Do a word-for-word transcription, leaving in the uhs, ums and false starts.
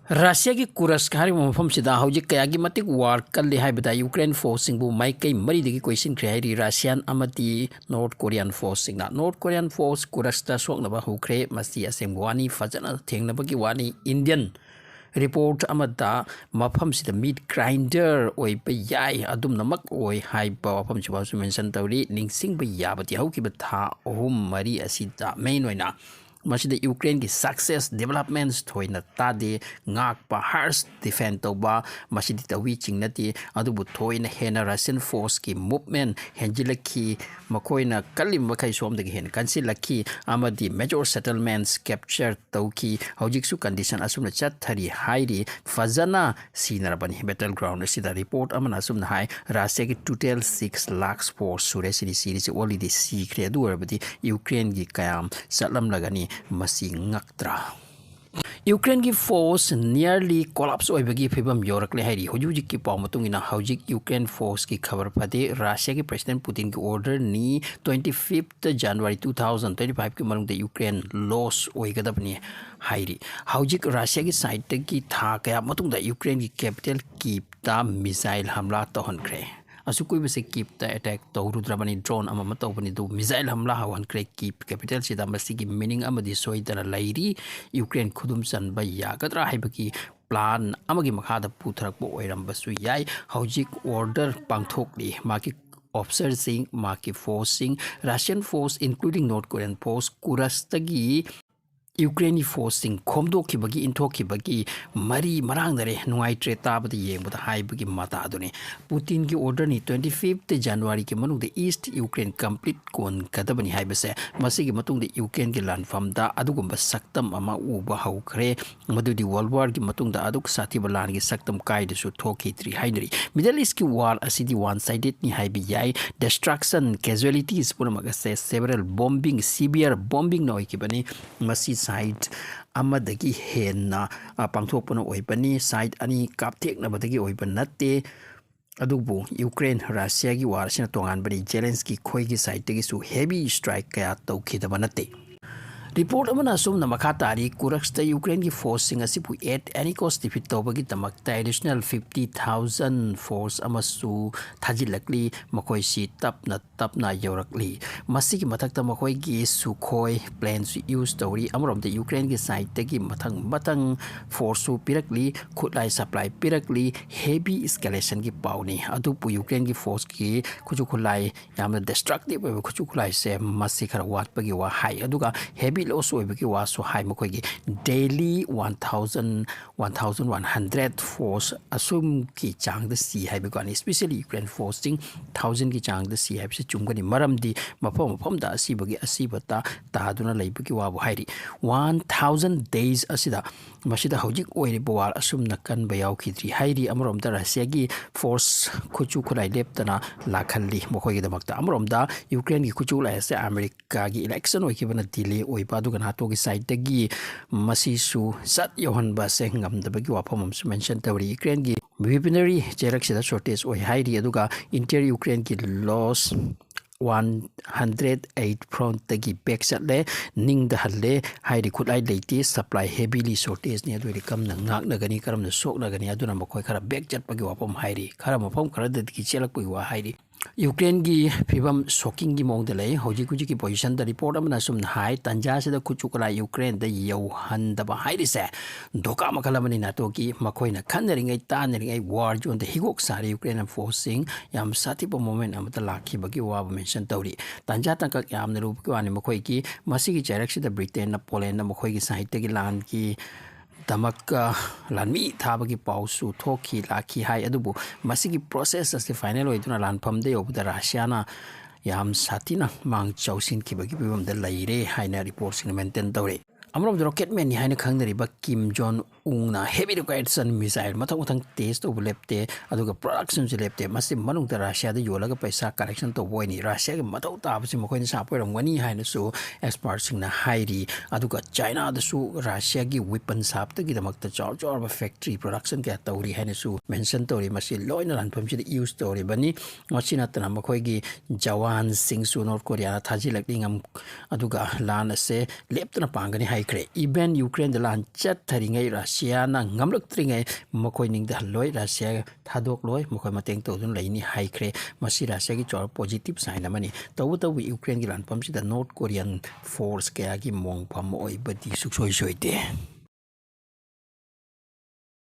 ꯔꯁꯤꯌꯥꯒꯤ ꯀꯨꯔꯁꯛ ꯍꯥꯏꯔꯤꯕ ꯃꯐꯝꯁꯤꯗ ꯍꯧꯖꯤꯛ ꯀꯌꯥꯒꯤ ꯃꯇꯤꯛ ꯋꯥꯔ ꯀꯜꯂꯤ ꯍꯥꯏꯕꯗ ꯌꯨꯀ꯭ꯔꯦꯟ ꯐꯣꯔꯁꯁꯤꯡꯕꯨ ꯃꯥꯏꯀꯩ ꯃꯔꯤꯗꯒꯤ ꯀꯣꯏꯁꯤꯟꯈ꯭ꯔꯦ ꯍꯥꯏꯔꯤ ꯔꯁꯤꯌꯥꯟ ꯑꯃꯗꯤ ꯅꯣꯔꯠ ꯀꯣꯔꯤꯌꯥꯟ ꯐꯣꯔꯁꯁꯤꯡꯅ꯫ ꯅꯣꯔꯠ ꯀꯣꯔꯤꯌꯥꯟ ꯐꯣꯔꯁ ꯀꯨꯔꯁꯇ ꯁꯣꯛꯅꯕ ꯍꯧꯈ꯭ꯔꯦ꯫ ꯃꯁꯤ ꯑꯁꯦꯡꯕ ꯋꯥꯅꯤ, ꯐꯖꯅ ꯊꯦꯡꯅꯕꯒꯤ ꯋꯥꯅꯤ꯫ ꯏꯟꯗꯤꯌꯟ ꯔꯤꯄꯣꯔꯠ ꯑꯃꯗ ꯃꯐꯝꯁꯤꯗ ꯃꯤꯠ ꯒ꯭ꯔꯥꯏꯟꯗꯔ ꯑꯣꯏꯕ ꯌꯥꯏ, ꯑꯗꯨꯝꯅꯃꯛ ꯑꯣꯏ ꯍꯥꯏꯕ ꯋꯥꯐꯝꯁꯤꯐꯥꯎꯁꯨ ꯃꯦꯟꯁꯟ ꯇꯧꯔꯤ꯫ ꯅꯤꯡꯁꯤꯡꯕ ꯌꯥꯕꯗꯤ ꯍꯧꯈꯤꯕ ꯊꯥ ꯑꯍꯨꯝ ꯃꯔꯤ ꯑꯁꯤꯗ ꯃꯦꯟ ꯑꯣꯏꯅ ꯃꯁꯤꯗ ꯌꯨꯀ꯭ꯔꯦꯟꯒꯤ ꯁꯛꯁꯦꯁ ꯗꯤꯕꯂꯞꯃꯦꯟꯁ ꯊꯣꯏꯅ ꯇꯥꯗꯦ꯫ ꯉꯥꯛꯄ, ꯍꯥꯔꯁ ꯗꯤꯐꯦꯟ ꯇꯧꯕ, ꯃꯁꯤꯗꯤ ꯇꯧꯏ ꯆꯤꯡꯅꯗꯦ꯫ ꯑꯗꯨꯕꯨ ꯊꯣꯏꯅ ꯍꯦꯟꯅ ꯔꯁꯤꯌꯟ ꯐꯣꯔꯁꯀꯤ ꯃꯨꯞꯃꯦꯟ ꯍꯦꯟꯖꯤꯜꯂꯛꯈꯤ꯫ ꯃꯈꯣꯏꯅ ꯀꯜꯂꯤꯕ ꯃꯈꯩ ꯁꯣꯝꯗꯒꯤ ꯍꯦꯟꯅ ꯀꯟꯁꯤꯜꯂꯛꯈꯤ ꯑꯃꯗꯤ ꯃꯦꯖꯣꯔ ꯁꯦꯇꯜꯃꯦꯟꯁ ꯀꯦꯞꯆꯔ ꯇꯧꯈꯤ꯫ ꯍꯧꯖꯤꯛꯁꯨ ꯀꯟꯗꯤꯁꯟ ꯑꯁꯨꯝꯅ ꯆꯠꯊꯔꯤ ꯍꯥꯏꯔꯤ꯫ ꯐꯖꯅ ꯁꯤꯅꯔꯕꯅꯤ ꯕꯦꯇꯜ ꯒ꯭ꯔꯥꯎꯟ ꯑꯁꯤꯗ꯫ ꯔꯤꯄꯣꯔꯠ ꯑꯃꯅ ꯑꯁꯨꯝꯅ ꯍꯥꯏ, ꯔꯁꯤꯌꯥꯒꯤ ꯇꯣꯇꯦꯜ ꯁꯤꯛꯁ ꯂꯥꯈ ꯐꯣꯔꯁ ꯁꯨꯔꯦ ꯁꯤꯅꯤ ꯁꯤꯔꯤꯁꯦ꯫ ꯑꯣꯜꯔꯦꯗꯤ ꯁꯤꯈ꯭ꯔꯦ꯫ ꯑꯗꯨ ꯑꯣꯏꯔꯕꯗꯤ ꯌꯨꯀ꯭ꯔꯦꯟꯒꯤ ꯀꯌꯥꯝ ꯆꯠꯂꯝꯂꯒꯅꯤ? ꯃꯁꯤ ꯉꯛꯇ꯭ꯔꯥ? ꯌꯨꯀ꯭ꯔꯦꯟꯒꯤ ꯐꯣꯔꯁ ꯅꯤꯌꯔꯂꯤ ꯀꯣꯂꯥꯞꯁ ꯑꯣꯏꯕꯒꯤ ꯐꯤꯕꯝ ꯌꯧꯔꯛꯂꯦ ꯍꯥꯏꯔꯤ꯫ ꯍꯧꯖꯤꯛ ꯍꯧꯖꯤꯛꯀꯤ ꯄꯥꯎ ꯃꯇꯨꯡ ꯏꯟꯅ ꯍꯧꯖꯤꯛ ꯌꯨꯀ꯭ꯔꯦꯟ ꯐꯣꯔꯁꯀꯤ ꯈꯕꯔ ꯐꯗꯦ꯫ ꯔꯁꯤꯌꯥꯒꯤ ꯄ꯭ꯔꯦꯁꯤꯗꯦꯟ ꯄꯨꯇꯤꯟꯒꯤ ꯑꯣꯔꯗꯔꯅꯤ, twenty fifth January two thousand twenty fiveꯀꯤ ꯃꯅꯨꯡꯗ ꯌꯨꯀ꯭ꯔꯦꯟ ꯂꯣꯁ ꯑꯣꯏꯒꯗꯕꯅꯤ ꯍꯥꯏꯔꯤ꯫ ꯍꯧꯖꯤꯛ ꯔꯁꯤꯌꯥꯒꯤ ꯁꯥꯏꯠꯇꯒꯤ ꯊꯥ ꯀꯌꯥ ꯃꯇꯨꯡꯗ ꯌꯨꯀ꯭ꯔꯦꯟꯒꯤ ꯀꯦꯄꯤꯇꯦꯜ ꯀꯤꯞꯇ ꯃꯤꯁꯥꯏꯜ ꯍꯝꯂꯥ ꯇꯧꯍꯟꯈ꯭ꯔꯦ꯫ ꯑꯁꯨꯛ ꯀꯨꯏꯕꯁꯦ ꯀꯤꯞꯇ ꯑꯦꯇꯦꯛ ꯇꯧꯔꯨꯗ꯭ꯔꯕꯅꯤ, ꯗ꯭ꯔꯣꯟ ꯑꯃꯃ ꯇꯧꯕꯅꯤ, ꯑꯗꯨ ꯃꯤꯁꯥꯏꯜ ꯍꯝꯂꯥ ꯍꯧꯍꯟꯈ꯭ꯔꯦ꯫ ꯀꯤꯞ ꯀꯦꯄꯤꯇꯦꯜꯁꯤꯗ ꯃꯁꯤꯒꯤ ꯃꯤꯅꯤꯡ ꯑꯃꯗꯤ ꯁꯣꯏꯗꯅ ꯂꯩꯔꯤ꯫ ꯌꯨꯀ꯭ꯔꯦꯟ ꯈꯨꯗꯨꯝ ꯆꯟꯕ ꯌꯥꯒꯗ꯭ꯔꯥ ꯍꯥꯏꯕꯒꯤ ꯄ꯭ꯂꯥꯟ ꯑꯃꯒꯤ ꯃꯈꯥꯗ ꯄꯨꯊꯔꯛꯄ ꯑꯣꯏꯔꯝꯕꯁꯨ ꯌꯥꯏ꯫ ꯍꯧꯖꯤꯛ ꯑꯣꯔꯗꯔ ꯄꯥꯡꯊꯣꯛꯂꯤ꯫ ꯃꯥꯒꯤ ꯑꯣꯐꯤꯁꯔꯁꯤꯡ, ꯃꯥꯒꯤ ꯐꯣꯔꯁꯁꯤꯡ, Russian force, including North Korean force, ꯀꯨꯔꯁꯇꯒꯤ ꯌꯨꯀ꯭ꯔꯦꯟꯒꯤ ꯐꯣꯔꯁꯁꯤꯡ ꯈꯣꯝꯗꯣꯛꯈꯤꯕꯒꯤ, ꯏꯟꯊꯣꯛꯈꯤꯕꯒꯤ ꯃꯔꯤ ꯃꯔꯥꯡꯅꯔꯦ꯫ ꯅꯨꯡꯉꯥꯏꯇ꯭ꯔꯦ ꯇꯥꯕꯗ, ꯌꯦꯡꯕꯗ ꯍꯥꯏꯕꯒꯤ ꯃꯇꯥꯗꯨꯅꯤ꯫ ꯄꯨꯇꯤꯟꯒꯤ ꯑꯣꯔꯗꯔꯅꯤ, twenty fifth Januaryꯒꯤ ꯃꯅꯨꯡꯗ ꯏꯁ ꯌꯨꯀ꯭ꯔꯦꯟ ꯀꯝꯄ꯭ꯂꯤꯠ ꯀꯣꯟꯒꯗꯕꯅꯤ ꯍꯥꯏꯕꯁꯦ꯫ ꯃꯁꯤꯒꯤ ꯃꯇꯨꯡꯗ ꯌꯨꯀ꯭ꯔꯦꯟꯒꯤ ꯂꯥꯟꯐꯝꯗ ꯑꯗꯨꯒꯨꯝꯕ ꯁꯛꯇꯝ ꯑꯃ ꯎꯕ ꯍꯧꯈ꯭ꯔꯦ꯫ ꯃꯗꯨꯗꯤ ꯋꯥꯔꯜ ꯋꯥꯔꯒꯤ ꯃꯇꯨꯡꯗ ꯑꯗꯨꯛ ꯁꯥꯊꯤꯕ ꯂꯥꯟꯒꯤ ꯁꯛꯇꯝ ꯀꯥꯏꯗꯁꯨ ꯊꯣꯛꯈꯤꯗ꯭ꯔꯤ ꯍꯥꯏꯅꯔꯤ꯫ ꯃꯤꯗꯜ ꯏꯁꯀꯤ ꯋꯥꯔ ꯑꯁꯤꯗꯤ ꯋꯥꯟ ꯁꯥꯏꯗꯦꯠꯅꯤ ꯍꯥꯏꯕ ꯌꯥꯏ꯫ ꯗꯤꯁꯇ꯭ꯔꯛꯁꯟ, ꯀꯦꯖꯨꯋꯦꯂꯤꯇꯤꯁ ꯄꯨꯝꯅꯃꯛ ꯑꯁꯦ several bombing, severe bombingꯅ ꯑꯣꯏꯈꯤꯕꯅꯤ꯫ ꯃꯁꯤ ꯁꯥꯏꯠ ꯑꯃꯗꯒꯤ ꯍꯦꯟꯅ, ꯑ, ꯄꯥꯡꯊꯣꯛꯄꯅ ꯑꯣꯏꯕꯅꯤ꯫ ꯁꯥꯏꯠ ꯑꯅꯤ ꯀꯥꯞꯊꯦꯛꯅꯕꯗꯒꯤ ꯑꯣꯏꯕ ꯅꯠꯇꯦ꯫ ꯑꯗꯨꯕꯨ ꯌꯨꯀ꯭ꯔꯦꯟ ꯔꯁꯤꯌꯥꯒꯤ ꯋꯥꯔ ꯑꯁꯤꯅ ꯇꯣꯉꯥꯟꯕꯅꯤ꯫ ꯖꯦꯂꯦꯟꯁꯀꯤ ꯈꯣꯏꯒꯤ ꯁꯥꯏꯠꯇꯒꯤꯁꯨ ꯍꯦꯚꯤ ꯁ꯭ꯇ꯭ꯔꯥꯏꯛ ꯀꯌꯥ ꯇꯧꯈꯤꯗꯕ ꯅꯠꯇꯦ꯫ Report ꯑꯃꯅ ꯑꯁꯨꯝꯅ ꯃꯈꯥ ꯇꯥꯔꯤ, ꯀꯨꯔꯛꯁꯇ ꯌꯨꯀ꯭ꯔꯦꯟꯒꯤ forceꯁꯤꯡ ꯑꯁꯤꯕꯨ at any cost defeat ꯇꯧꯕꯒꯤꯗꯃꯛꯇ additional fifty thousand force ꯑꯃꯁꯨ ꯊꯥꯖꯤꯜꯂꯛꯂꯤ꯫ ꯃꯈꯣꯏꯁꯤ ꯇꯞꯅ ꯇꯞꯅ ꯌꯧꯔꯛꯂꯤ꯫ ꯃꯁꯤꯒꯤ ꯃꯊꯛꯇ ꯃꯈꯣꯏꯒꯤ ꯁꯨꯈꯣꯏ planeꯁꯨ use ꯇꯧꯔꯤ꯫ ꯑꯃꯔꯣꯝꯗ ꯌꯨꯀ꯭ꯔꯦꯟꯒꯤ sideꯇꯒꯤ ꯃꯊꯪ ꯃꯊꯪ forceꯁꯨ ꯄꯤꯔꯛꯂꯤ꯫ ꯈꯨꯠꯂꯥꯏ supply ꯄꯤꯔꯛꯂꯤ꯫ Heavy escalationꯒꯤ ꯄꯥꯎꯅꯤ꯫ ꯑꯗꯨꯕꯨ ꯌꯨꯀ꯭ꯔꯦꯟꯒꯤ forceꯀꯤ ꯈꯨꯠꯁꯨ ꯈꯨꯠꯂꯥꯏ, ꯌꯥꯝꯅ destructive ꯑꯣꯏꯕ ꯈꯨꯠꯁꯨ ꯈꯨꯠꯂꯥꯏꯁꯦ ꯃꯁꯤ ꯈꯔ ꯋꯥꯠꯄꯒꯤ ꯋꯥ ꯍꯥꯏ꯫ ꯑꯗꯨꯒ heavy loss ꯑꯣꯏꯕꯒꯤ ꯋꯥꯁꯨ ꯍꯥꯏ꯫ ꯃꯈꯣꯏꯒꯤ daily one thousand, one thousand one hundred force ꯑꯁꯨꯝꯒꯤ ꯆꯥꯡꯗ ꯁꯤ ꯍꯥꯏꯕꯒꯤ ꯋꯥꯅꯤ꯫ Especially Ukraine forceꯁꯤꯡ thousandꯒꯤ ꯆꯥꯡꯗ ꯁꯤ ꯍꯥꯏꯕꯁꯤ ꯆꯨꯝꯒꯅꯤ꯫ ꯃꯔꯝꯗꯤ ꯃꯐꯝ ꯃꯐꯝꯗ ꯑꯁꯤꯕꯒꯤ ꯑꯁꯤꯕ ꯇꯥ-, ꯇꯥꯗꯨꯅ ꯂꯩꯕꯒꯤ ꯋꯥꯕꯨ ꯍꯥꯏꯔꯤ꯫ One thousand days ꯑꯁꯤꯗ, ꯃꯁꯤꯗ ꯍꯧꯖꯤꯛ ꯑꯣꯏꯔꯤꯕ war ꯑꯁꯨꯝꯅ ꯀꯟꯕ ꯌꯥꯎꯈꯤꯗ꯭ꯔꯤ ꯍꯥꯏꯔꯤ꯫ ꯑꯃꯔꯣꯝꯗ ꯔꯁꯤꯌꯥꯒꯤ force ꯈꯨꯠꯁꯨ ꯈꯨꯠꯂꯥꯏ ꯂꯦꯞꯇꯅ ꯂꯥꯛꯍꯜꯂꯤ ꯃꯈꯣꯏꯒꯤꯗꯃꯛꯇ꯫ ꯑꯃꯔꯣꯝꯗ ꯌꯨꯀ꯭ꯔꯦꯟꯒꯤ ꯈꯨꯠꯁꯨ ꯈꯨꯠꯂꯥꯏ ꯑꯁꯤ ꯑꯃꯦꯔꯤꯀꯥꯒꯤ election ꯑꯣꯏꯈꯤꯕꯅ delay ꯑꯣꯏꯕ, ꯑꯗꯨꯒ NATOꯒꯤ sideꯇꯒꯤ ꯃꯁꯤꯁꯨ ꯁꯠ ꯌꯧꯍꯟꯕ ꯑꯁꯦ ꯉꯝꯗꯕꯒꯤ ꯋꯥꯐꯝ ꯑꯃꯁꯨ mention ꯇꯧꯔꯤ꯫ ꯌꯨꯀ꯭ꯔꯦꯟꯒꯤ weaponry ꯆꯦꯔꯛꯁꯤꯗ shortage ꯑꯣꯏ ꯍꯥꯏꯔꯤ, ꯑꯗꯨꯒ interior ꯌꯨꯀ꯭ꯔꯦꯟꯒꯤ loss one hundred eight frontꯇꯒꯤ back ꯆꯠꯂꯦ, ꯅꯤꯡꯗ ꯍꯜꯂꯦ ꯍꯥꯏꯔꯤ꯫ ꯈꯨꯠꯂꯥꯏ ꯂꯩꯇꯦ, supply heavily shortageꯅꯤ꯫ ꯑꯗꯨ ꯑꯣꯏꯔꯗꯤ ꯀꯔꯝꯅ ꯉꯥꯛꯅꯒꯅꯤ, ꯀꯔꯝꯅ ꯁꯣꯛꯅꯒꯅꯤ? ꯑꯗꯨꯅ ꯃꯈꯣꯏ ꯈꯔ back ꯆꯠꯄꯒꯤ ꯋꯥꯐꯝ ꯍꯥꯏꯔꯤ, ꯈꯔ ꯃꯐꯝ ꯈꯔꯗꯗꯤ ꯆꯦꯜꯂꯛꯄꯒꯤ ꯋꯥ ꯍꯥꯏꯔꯤ꯫ ꯌꯨꯀ꯭ꯔꯦꯟꯒꯤ ꯐꯤꯕꯝ shockingꯒꯤ ꯃꯑꯣꯡꯗ ꯂꯩ꯫ ꯍꯧꯖꯤꯛ ꯍꯧꯖꯤꯛꯀꯤ positionꯗ report ꯑꯃꯅ ꯑꯁꯨꯝꯅ ꯍꯥꯏ, ꯇꯥꯟꯖꯥꯁꯤꯗ ꯈꯨꯠꯁꯨ ꯈꯨꯠꯂꯥꯏ ꯌꯨꯀ꯭ꯔꯦꯟꯗ ꯌꯧꯍꯟꯗꯕ ꯍꯥꯏꯔꯤꯁꯦ ꯙꯣꯀꯥ ꯃꯈꯜ ꯑꯃꯅꯤ꯫ NATOꯒꯤ ꯃꯈꯣꯏꯅ ꯈꯟꯅꯔꯤꯉꯩ ꯇꯥꯟꯅꯔꯤꯉꯩ war zoneꯗ ꯍꯤꯒꯣꯛ ꯁꯥꯔꯤ ꯌꯨꯀ꯭ꯔꯦꯟ forceꯁꯤꯡ꯫ ꯌꯥꯝ ꯁꯥꯊꯤꯕ moment ꯑꯃꯗ ꯂꯥꯛꯈꯤꯕꯒꯤ ꯋꯥꯕꯨ mention ꯇꯧꯔꯤ꯫ ꯇꯥꯟꯖꯥ ꯇꯥꯡꯀꯛ ꯌꯥꯝꯅ ꯂꯨꯕꯒꯤ ꯋꯥꯅꯤ꯫ ꯃꯈꯣꯏꯒꯤ ꯃꯁꯤꯒꯤ ꯆꯩꯔꯛꯁꯤꯗ ꯕ꯭ꯔꯤꯇꯦꯟꯅ ꯄꯣꯂꯦꯟꯗ ꯃꯈꯣꯏꯒꯤ sideꯇꯒꯤ ꯂꯥꯟꯒꯤ ꯗꯃꯛ, ꯑ, ꯂꯥꯟꯃꯤ ꯊꯥꯕꯒꯤ ꯄꯥꯎꯁꯨ ꯊꯣꯛꯈꯤ, ꯂꯥꯛꯈꯤ ꯍꯥꯏ꯫ ꯑꯗꯨꯕꯨ ꯃꯁꯤꯒꯤ process ꯑꯁꯤ final ꯑꯣꯏꯗꯨꯅ ꯂꯥꯟꯐꯝꯗ ꯌꯧꯕꯗ ꯔꯁꯤꯌꯥꯅ ꯌꯥꯝ ꯁꯥꯊꯤꯅ ꯃꯥꯡ ꯆꯥꯎꯁꯤꯟꯈꯤꯕꯒꯤ ꯐꯤꯕꯝꯗ ꯂꯩꯔꯦ ꯍꯥꯏꯅ reportꯁꯤꯡꯅ maintain ꯇꯧꯔꯤ꯫ ꯑꯃꯔꯣꯝꯗ rocket manꯅꯤ ꯍꯥꯏꯅ ꯈꯪꯅꯔꯤꯕ ꯀꯤꯝ zone ꯎꯡꯅ heavy rockets and missile ꯃꯊꯪ ꯃꯊꯪ test ꯇꯧꯕ ꯂꯦꯞꯇꯦ, ꯑꯗꯨꯒ productionꯁꯨ ꯂꯦꯞꯇꯦ꯫ ꯃꯁꯤ ꯃꯅꯨꯡꯗ ꯔꯁꯤꯌꯥꯗ ꯌꯣꯜꯂꯒ ꯄꯩꯁꯥ collection ꯇꯧꯕ ꯑꯣꯏꯅꯤ꯫ ꯔꯁꯤꯌꯥꯒꯤ ꯃꯊꯧ ꯇꯥꯕꯁꯤ ꯃꯈꯣꯏꯅ ꯁꯥꯕ ꯑꯣꯏꯔꯝꯒꯅꯤ ꯍꯥꯏꯅꯁꯨ expertꯁꯤꯡꯅ ꯍꯥꯏꯔꯤ꯫ ꯑꯗꯨꯒ ꯆꯥꯏꯅꯥꯗꯁꯨ ꯔꯁꯤꯌꯥꯒꯤ weapon ꯁꯥꯕꯗꯒꯤꯗꯃꯛꯇ ꯆꯥꯎ ꯆꯥꯎꯔꯕ factory production ꯀꯌꯥ ꯇꯧꯔꯤ ꯍꯥꯏꯅꯁꯨ mention ꯇꯧꯔꯤ꯫ ꯃꯁꯤ ꯂꯣꯏꯅ ꯂꯥꯟꯐꯝꯁꯤꯗ use ꯇꯧꯔꯤꯕꯅꯤ꯫ ꯃꯁꯤ ꯅꯠꯇꯅ ꯃꯈꯣꯏꯒꯤ ꯖꯋꯥꯟꯁꯤꯡꯁꯨ ꯅꯣꯔꯠ ꯀꯣꯔꯤꯌꯥꯅ ꯊꯥꯖꯤꯜꯂꯛꯂꯤ ꯉꯝ-, ꯑꯗꯨꯒ ꯂꯥꯟ ꯑꯁꯦ ꯂꯦꯞꯇꯅ ꯄꯥꯡꯒꯅꯤ ꯍꯥꯏꯈ꯭ꯔꯦ꯫ Even ꯌꯨꯀ꯭ꯔꯦꯟꯗ ꯂꯥꯟ ꯆꯠꯊꯔꯤꯉꯩ ꯔꯁꯤꯌꯥꯅ ꯉꯝꯂꯛꯇ꯭ꯔꯤꯉꯩ ꯃꯈꯣꯏ ꯅꯤꯡꯊꯍꯜꯂꯣꯏ, ꯔꯁꯤꯌꯥ ꯊꯥꯗꯣꯛꯂꯣꯏ, ꯃꯈꯣꯏ ꯃꯇꯦꯡ ꯇꯧꯗꯨꯅ ꯂꯩꯅꯤ ꯍꯥꯏꯈ꯭ꯔꯦ꯫ ꯃꯁꯤ ꯔꯁꯤꯌꯥꯒꯤ ꯆꯥꯎꯔꯕ positive sign ꯑꯃꯅꯤ꯫ ꯇꯧꯕꯇꯕꯨ ꯌꯨꯀ꯭ꯔꯦꯟꯒꯤ ꯂꯥꯟꯐꯝꯁꯤꯗ ꯅꯣꯔꯠ ꯀꯣꯔꯤꯌꯟ force ꯀꯌꯥꯒꯤ ꯃꯣꯡꯐꯝ ꯑꯣꯏꯕꯗꯤ ꯁꯨꯛꯁꯣꯏ ꯁꯣꯏꯗꯦ꯫